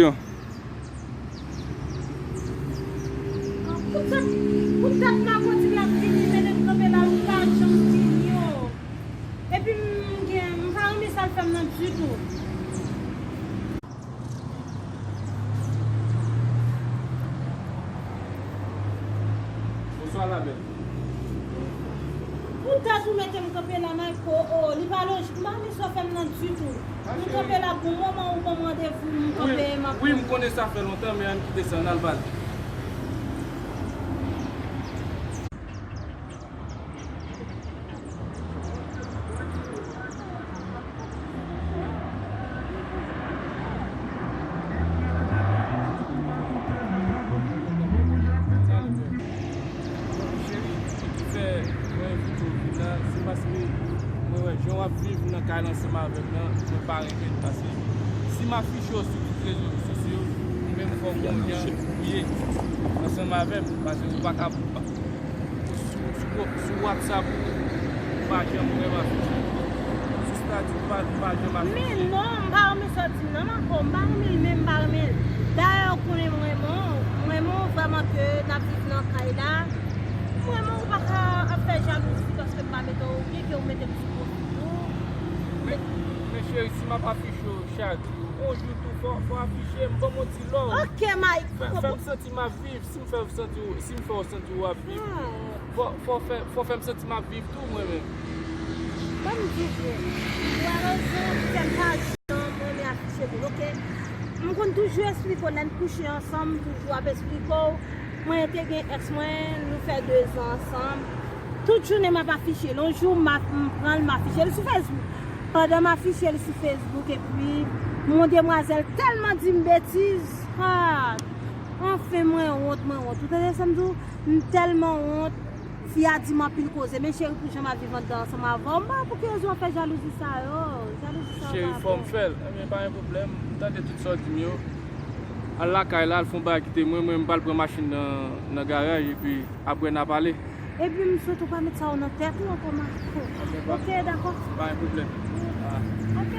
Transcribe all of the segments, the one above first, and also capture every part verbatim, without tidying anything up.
Poutèt, poutèt makòti la vini, mennen m kanpe la, m pa janm vini yo. Epi m gen, m pa renmen sa l fè m nan ditou. Bonswa, la bèl. Poutèt ou mete m kanpe la, Mayko, o, li pa lojik, m pa renmen sa w fè m nan ditou. M kanpe la pou moman ou ban m randevou, m kanpe, m ap... Wi, m konnen sa fè lontan, men ann kite sa, ann al pale. Cheri, sa ki fè mwen envite w vin la, se paske mwen wè jan w ap viv nan kay la ansanm avè m nan, mwen pa renmen l, paske si m afiche w sou tout rezo sosyo, ou menm fò w konnen jan ou ye ansanm avè m, paske ou pa ka, sou, sou, sou WhatsApp, ou pa janm vrèman afiche. Sou estati, ou pa, ou pa janm afiche. Men non, m pa renmen sa w di m nan, Mayko, m pa renmen l, men m pa renmen l. Dayè, ou konnen m renmen w, m renmen w vrèman ke n ap viv nan kay la. M renmen w, ou pa ka ap fè jalouzi paske m pa mete w, oubyen ke ou mete m sou pwofil ou. Men, men cheri, si m ap afiche w chak jou, yon jou tou, fò, fò afiche m, ban m yon ti love. Ok, Mayko. Fè, fè m santi m ap viv. Si m fè w santi w, si m fè w santi w ap viv, fò, fò fè, fò fè m santi m ap viv tou, mwen menm. Ban m di w vre. Ou wè rezon ki fè m pa janm renmen afiche moun, ok? M konn toujou esplike w, lè n kouche ansanm, m toujou ap esplike w. Mwen te gen èks mwen, nou fè de zan ansanm. Tout jounen m ap afiche l. Yon jou, m ap, m pran l, m afiche l sou Facebook. Pandan m afiche l sou Facebook, epi yon demwazèl tèlman di m betiz. Ah! Anfen, mwen wont, mwen wont. Ou tande sa m di w? M tèlman wont. Fi a di m anpil koze. Men cheri, pou jan m ap viv anndan ansanm avè w, m pa wè pou ki rezon w ap fè jalouzi sa yo. Jalouzi sa yo pa bon. Cheri, fò m fè l. Ebyen, pa gen pwoblèm. M tande tout sa w di m yo. Al lakay la, al fè yon bagay kite mwen. Mwen, m pral pran machin nan, nan garaj, epi apre n a pale. Epi m swete w pa met sa yo nan tèt ou ankò, Mayko. Ok, dakò. Pa gen pwoblèm. Ah. Ok.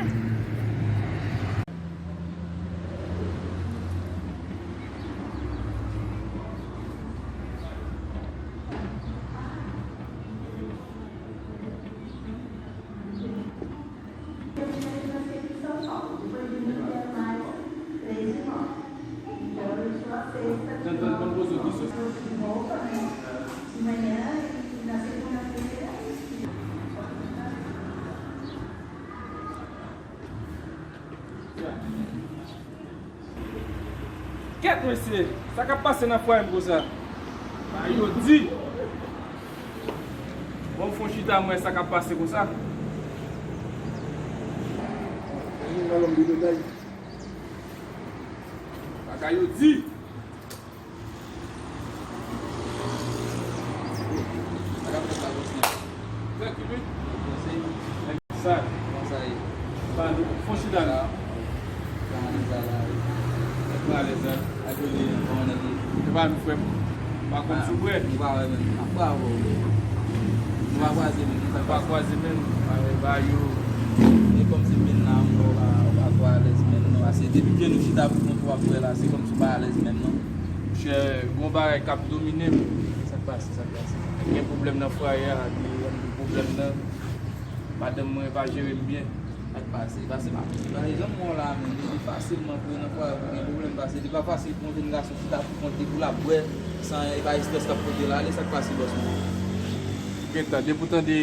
Kèt, mesye, sa k ap pase nan fwaye m konsa? Bagay yo di. Bon, m fè yon chita, m wè sa k ap pase konsa. Bagay yo di. Sa k ap fèt la, bòs mwen? Trankil, wi. Sa. Kòman sa ye? Ba nou, fon chita la. Sa, sa alèz la, la, wi. Mwen alèz la. Ak yo di, kòman nèg yo? E pa nou, frè m. Pa konn sou prè. Nou pa wè menm. Ap pa wè w. Nou pa kwaze menm. Nou pa kwaze menm. Pa wè ba yo. E kòmsi menm nan, ou pa, ou pa twò alèz menm, non. Paske depi ke nou chita pou kont ou ap wè la, se kòmsi ou pa alèz menm, non. Monchè, gon bagay k ap domine m. Sa k pase, sa k pase? Gen pwoblèm nan fwaye a, gen pwoblèm nan. Madanm mwen pa jere m byen. Sa k pase? Pase pa. Nan janm wè w la menm, li fasilman pou nan fwaye pou gen pwoblèm, pase li pa fasil pou yon jèn gason chita pou kont li pou l ap bwè san e pa estrès k ap pote l ale. Sa k pase, bòs mwen? Gentan, depi w tande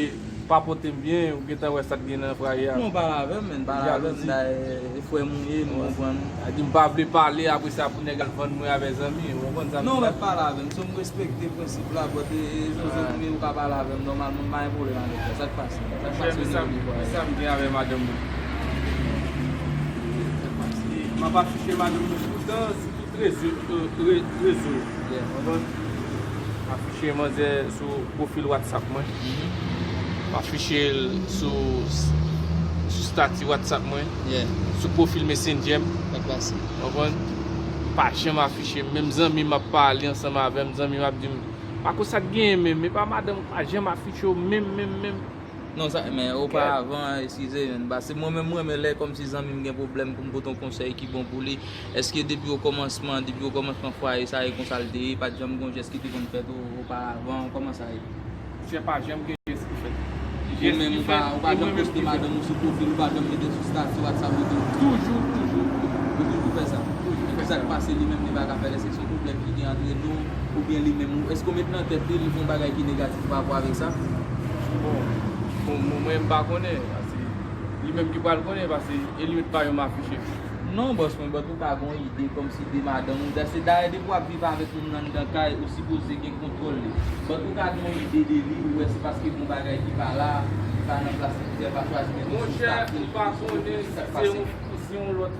pa pote m byen, ou gentan wè sa k gen nan fwaye a. Non, pale avè m, menn, pale avè m, dayè, e frè m ou ye, m konprann. Sa di m pa vle pale, apre sa pou nèg al vann mwen avè zanmi, ou konprann sa m di la? Non, mèt, pale avè m, so m respekte prensip la, but e, e, so, so, ou ka pale avè m nòmalman, m pa gen pwoblèm avèk sa. Sa k pase? Sa k pase o nivo de fwaye a? Sa m gen avè madanm mwen. Sa k pase? M ap afiche madanm mwen toutan sou tout rezo, euh, re-, rezo yo. Yeah. Konprann? M afiche manzè sou pwofil WhatsApp mwen. Mhm. M afiche l sou, sou stati WhatsApp mwen. Yeah. Sou pwofil Messenger m. Sa k pase? Konprann? Pa janm afiche m. Menm zanmi m ap pale ansanm avè m, zanmi m ap di m, "Pa konn sa k genyen menm, e pa madanm ou pa janm afiche w menm, menm, menm." Non, sa, men oparavan, eskize, men, paske mwen menm, mwen renmen lè kòmsi zanmi m gen pwoblèm pou m pote yon konsèy ki bon pou li. Èske depi okòmansman, depi okòmansman fwaye sa, e konsa l te ye, pa t janm gon jès ki te konn fèt o-, oparavan, kòman sa ye? Monchè, pa janm gen jès ki fèt. Ou menm, ou pa, ou pa janm poste madanm ou sou pwofil, ou pa janm mete l sou stati WhatsApp ou tou? Toujou, toujou. Ou toujou fè sa? Toujou fè sa. Sa k pase li menm, li pa ka fè l, èske se yon pwoblèm ki gen antre nou, oubyen li menm, ou, èske w met nan tèt li, li fè yon bagay ki negatif pa rapò avèk sa? Bon, bon, mwen, mwen, m pa konnen, paske li menm ki pral konnen, paske e li menm pa janm afiche. Non, bòs mwen, but ou ka gon ide kòmsi de madanm ou. Se dayè depi w ap viv avèk moun nan anndan kay, ou sipoze gen kontwòl li. But ou ka gen yon ide de li, ou wè se paske gon bagay ki pa la, ki pa nan plas li, ki fè l pa chwazi mete l sou stati, li pa sou pwofil, sa k pase? Monchè, m pa konnen si se yon, si yon lòt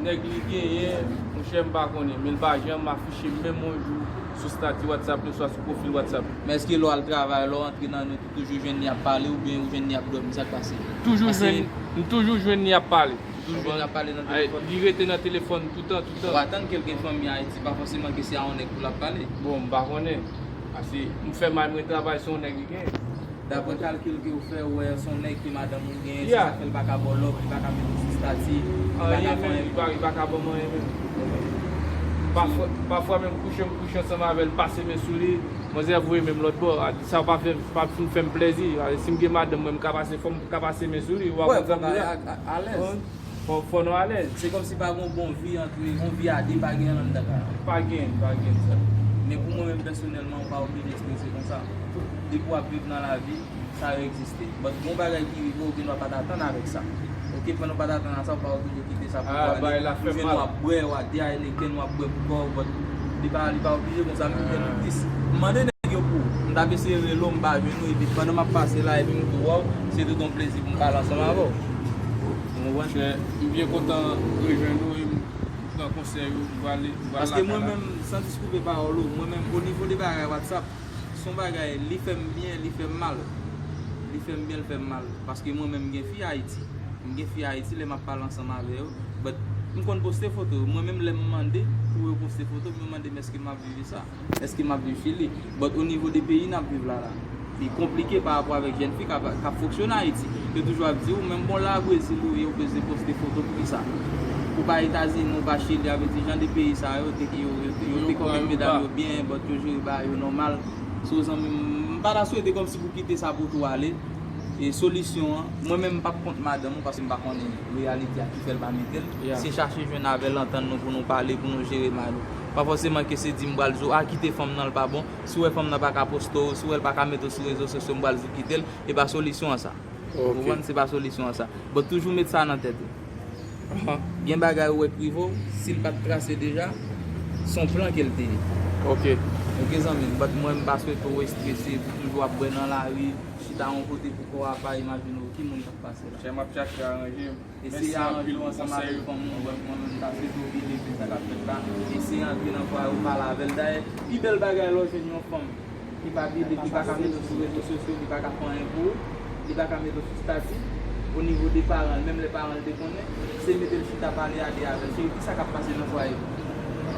nèg li genyen, monchè, m pa konnen, men l pa janm afiche menm yon jou sou stati WhatsApp li, oswa sou pwofil WhatsApp li. Men èske lè w al travay, lè w antre nan nèt, ou toujou jwenn li ap pale, oubyen ou jwenn li ap dòmi, sa k pase? Toujou jwenn, m toujou jwenn li ap pale. Toujou jwenn l ap pale nan telefòn. Li rete nan telefòn toutan, toutan. W atann ke l gen fanmi Ayiti, pa fòseman ke se a yon nèg pou l ap pale. Bon, m pa konnen. Paske m fè may mwen travay, se yon nèg li gen. Daprè kalkil ke w fè, ou wè se yon nèg ke madanm ou genyen, se sa k fè l pa ka ba w love, li pa ka mete w sou stati, li pa ka fè anyen pou ou. Li pa ka ban m anyen menm. Pafwa, pafwa menm kouche, m kouche ansanm avè l, pase men sou li, manzè voye men m lòt bò. A, sa pa fè, pa fin fè m plèzi. A, si m gen madanm mwen, m ka pase, fò m ka pase men sou li. Ou pa konprann sa? Alèz. Fò, fò nou alèz. Se kòmsi pa gen yon bon vi antre, yon vi a de pa gen anndan kay la. Pa gen, pa gen sa. Men pou mwen menm pèsonèlman, ou pa oblije eksprese konsa. Depi w ap viv nan lavi, sa yo egziste. But gon bagay ki rive, ou gen dwa pa t atann avèk sa. Oke, pandan w pa t atann a sa, ou pa oblije kite sa pou ale. Ou jwenn w ap bwè, w a de Heineken, w ap bwè pou kò w, but li pa, li pa oblije konsa, menm jwenn nou plis. M mande nèg yo pou ou. M t ap eseye rele w, m pa jwenn ou, epi pandan m ap pase la, epi m di w, waw, se tout yon plezi pou m pale ansanm avè w. Ou konprann? Monchè, m byen kontan rejwenn ou e m pran konsèy ou, m prale, m pral lakay la. Paske mwen menm, san diskoupe pawòl ou, mwen menm, o nivo de bagay WhatsApp, se yon bagay, li fè m byen, li fè m mal. Li fè m byen, li fè m mal. Paske mwen menm, m gen fi Ayiti. M gen fi Ayiti, lè m ap pale ansanm avè yo, but m konn poste foto yo. Mwen menm, lè m mande pou yo poste foto m, yo mande m èske m ap viv sa. Èske m ap viv Chili? But o nivo de peyi n ap viv la la, li konplike pa rapò avèk jèn fi k ap, k ap fonksyone Ayiti. Yo toujou ap di w, menm bon la Brezil ou ye, ou bezwen poste foto poukisa? Ou pa Etazini, ou pa Chili, sa vle di jan de peyi sa yo, te, yo, yo, yo te konbyen medam yo byen, but yo jere bagay yo nòmal. So, zanmi m, m pa ta swete kòmsi pou kite sa pou tou ale. E solisyon an, mwen menm m p ap kont madanm ou paske m pa konnen reyalite a ki fè l pa mete l. Se chache jwenn avè l, antann nou pou nou pale, pou nou jere mal ou. Pa fòseman ke se di m pral di w, a, kite fanm nan, l pa bon. Si w wè fanm nan pa ka poste w, si w wè l pa ka mete w sou rezo sosyo, m pral di w kite l. E pa solisyon an sa. Ou konprann? Se pa solisyon an sa. But toujou met sa nan tèt ou. Gen bagay ou wè k rive w, si l pa t trase deja, se yon plan ke l te ye. Oke, zanmi m, but mwen m pa swete w estrese, pou toujou ap bwè nan lari, chita yon kote pou kò w apa, imajine w ki moun k ap pase la. Monchè, m ap chache aranje m. Eseye aranje w ansanm avèk fanmi w, but mwen menm m ta swete w byen evite sa k ap fèt la. Eseye antre nan fwaye w, pale avè l. Dayè, pi bèl bagay lè w jwenn yon fanm ki pa bile, ki pa ka mete w sou rezo sosyo, ki pa ka fè anyen pou ou, li pa ka mete w sou stati, o nivo de paran l, menm lè paran l te konnen, se mete l chita pale a de avè l. Cheri, kisa k ap pase nan fwaye w?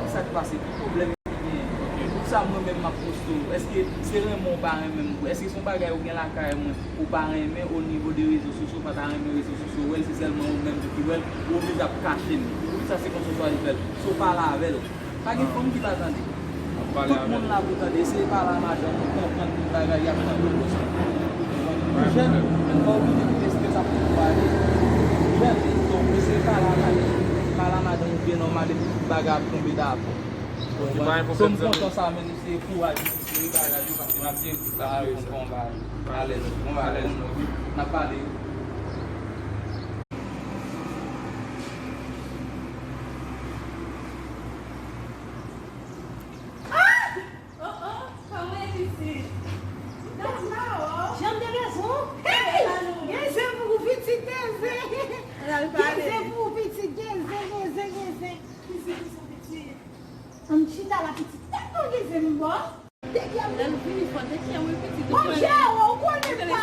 Kisa k pase? Ki pwoblèm ki genyen? Poukisa mwen menm m ap poste w? Èske se renmen w pa renmen m vre? Èske se yon bagay ou gen lakay mwen ou pa renmen o nivo de rezo sosyo, ou pa ta renmen rezo sosyo wè l, se sèlman ou menm ki wè l, ou oblije ap kache l? Poukisa se konsa w chwazi fè l? Si w pale avè l, pa gen fanm ki pa tande. Tout moun la pou tande. Eseye pale a madanm ou, konprann tout bagay, y ap tande w bòs mwen. Ou jèn, men pa oblije kite estrès ap fè w ale. Ou jèn, donk eseye pale a madanm ou. Pale a madanm ou byen nòmal epi tout bagay ap tonbe dakò. Ou konprann? So m kontan sa, men eseye kouraj, eseye bagay yo, paske m ap di w, sa a, bon, bon bagay. Alèz, bon bagay, bon, n ap pale. Ah! Oh, oh, kòman e pitit? Jan m te bezwen w. Hey! Gen zen pou ou, pitit, gen zen. Gen zen pou ou, pitit, gen zen, gen zen, gen zen. Pitit, pitit. Ann chita la, pitit. Tèt mwen gen zen, m bò. Lè l vini fò te kè mwen pitit, ou konnen. Monchè, ou konnen pa.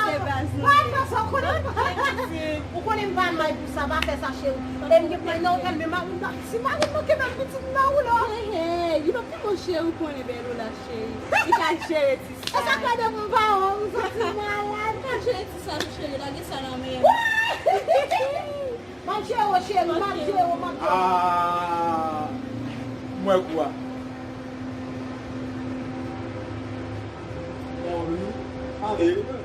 Pa fè sa, ou konnen pa. Ou konnen m pa may pou sa, pa fè sa, cheri. E m gen pwen nan ou, men mari m pa, si mari m manke m pitit, m ba ou lò. Hey, hey, you know, pi bon cheri, ou konnen bèl ou la, cheri. Li ka jere ti sa. E sa k fè depi m pa wè w, m santi malad. Cheri, ti sa, cheri, lage sa nan men m. M ap jere w, cheri, m ap jere w, m ap jere w. Ah, m wè kou a. Bon, nou, ale.